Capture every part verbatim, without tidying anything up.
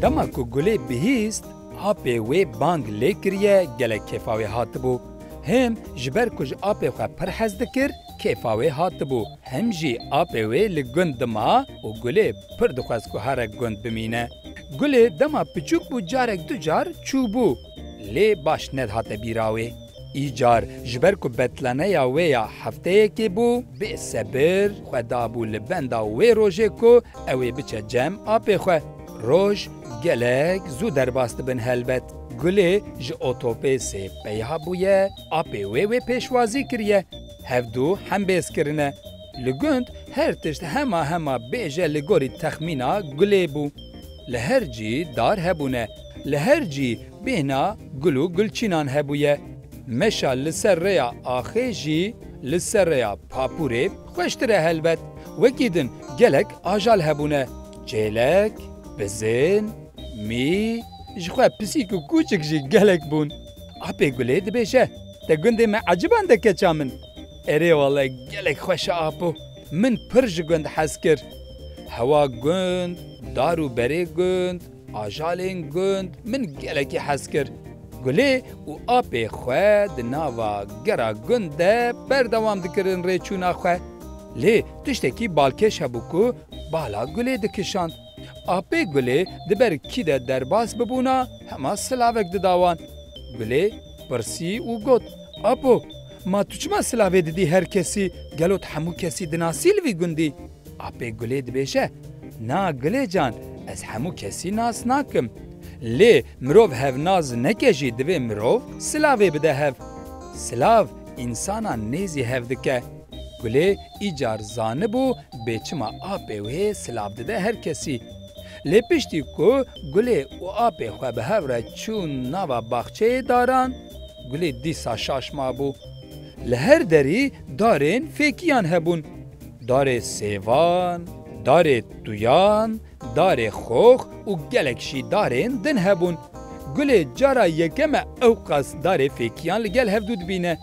Dema ku Gulê bihîst, apê wê bang lê kiriye, gelek kêfa wê hatibû. Him ji ber ku ji apê xwe pir hez dikir, kêfa wê hatibû. Him jî apê wê li gund dima û Gulê pir dixwest ku here gund bimîne. Gulê dema piçûk bû, carek du car çûbû, lê baş nedihate bîra wê. Îcar ji ber ku betlaneya wê ya hefteyekê bû, bê sebir xwe dabû li benda wê rojê ku ew ê biçe cem apê xwe. Roj gelek zû derbas dibin helbet. Gulê ji otopêsê peya bûye, apê wê wê pêşwazî kiriye. Hevdû hembêz kirine. Li gund her tişt hema hema bêje li gorî texmîna Gulê bû. Li her cî dar hebûne. Li her cî bêhna gul û gulçînan hebûye. Meşa li ser rêya axê jî li ser rêya papûrê xweştir e helbet. Wekî din gelek ajal hebûne. Çêlek, bizin, mî, ji xwe pisîk û kûçik jî gelek bûn. Apê Gulê dibêje, te gundê me eciban de keça min. Erê wele gelek xweş e apo. Min pir ji gund hez kir. Hewa gund, dar û berê gund, ajalên gund min gelekî hez kir. Gulê û apê xwe di nava gera gund de berdewam dikirin rêçûna xwe. Lê tiştekî balkêş hebû ku bala Gulê dikişand. Apê Gulê di ber kî de derbas bibûna hema silavek dida wan. Gulê pirsî û got, Apo, ma tu çima silavê didî her kesî? Gelo tu hemû kesî dinasî li vî gundî? Apê Gulê dibêje, Na Gulê can, ez hemû kesî nas nakim. Lê mirov hevnaz neke jî divê mirov silavê bide hev. Silav însanan nêzî hev dike. Gulê îcar zanibû bê çima apê wê silav dide her kesî. Lê piştî ku Gulê û apê xwe bi hev re çûn nava baxçeyê daran, Gulê dîsa şaş mabû. Li her derî darên fêkiyan hebûn. Darê sêvan, darê tuyan, darê xox û gelek jî darên din hebûn. Gulê cara yekem e ewqas darê fêkiyan li gel hevdû dibîne.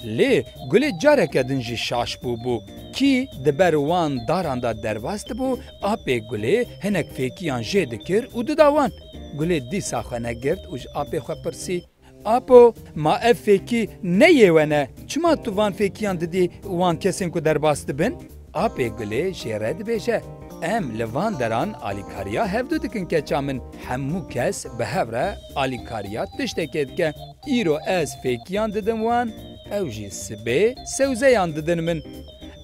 Lê Gulê careke din jî şaş bûbû. Kî di ber wan daran de derbas dibû, apê Gulê hinek fêkiyan jê dikir û dida wan. Gulê dîsa xwe negirt û ji apê xwe pirsî, Apo, ma ev fêkî ne yê we ne? Çima tu van fêkiyan didî wan kesên ku derbas dibin? Apê Gulê jê re dibêje, Em li van deran alîkariya hevdû dikin keça min. Hemû kes bi hev re alîkariya tiştekê dike. Îro ez fêkiyan didim wan, ew jî sibê sewzeyan didin min.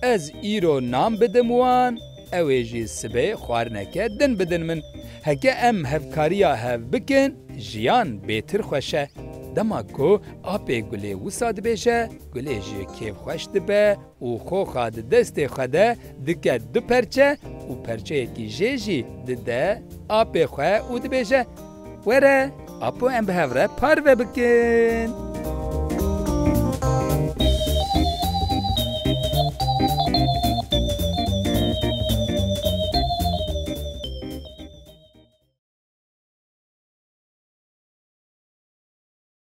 Ez îro nan bidim wan, ew ê jî sibê xwarineke din bidin min. Heke em hevkariya hev bikin, jiyan bêtir xweş e. Dema ku apê Gulê wisa dibêje, Gulê jî kêfxweş dibe û xoxa di destê xwe de dike du perçe û perçeyekî jê jî dide apê xwe û dibêje, Were, apo em bi hev re parve bikin.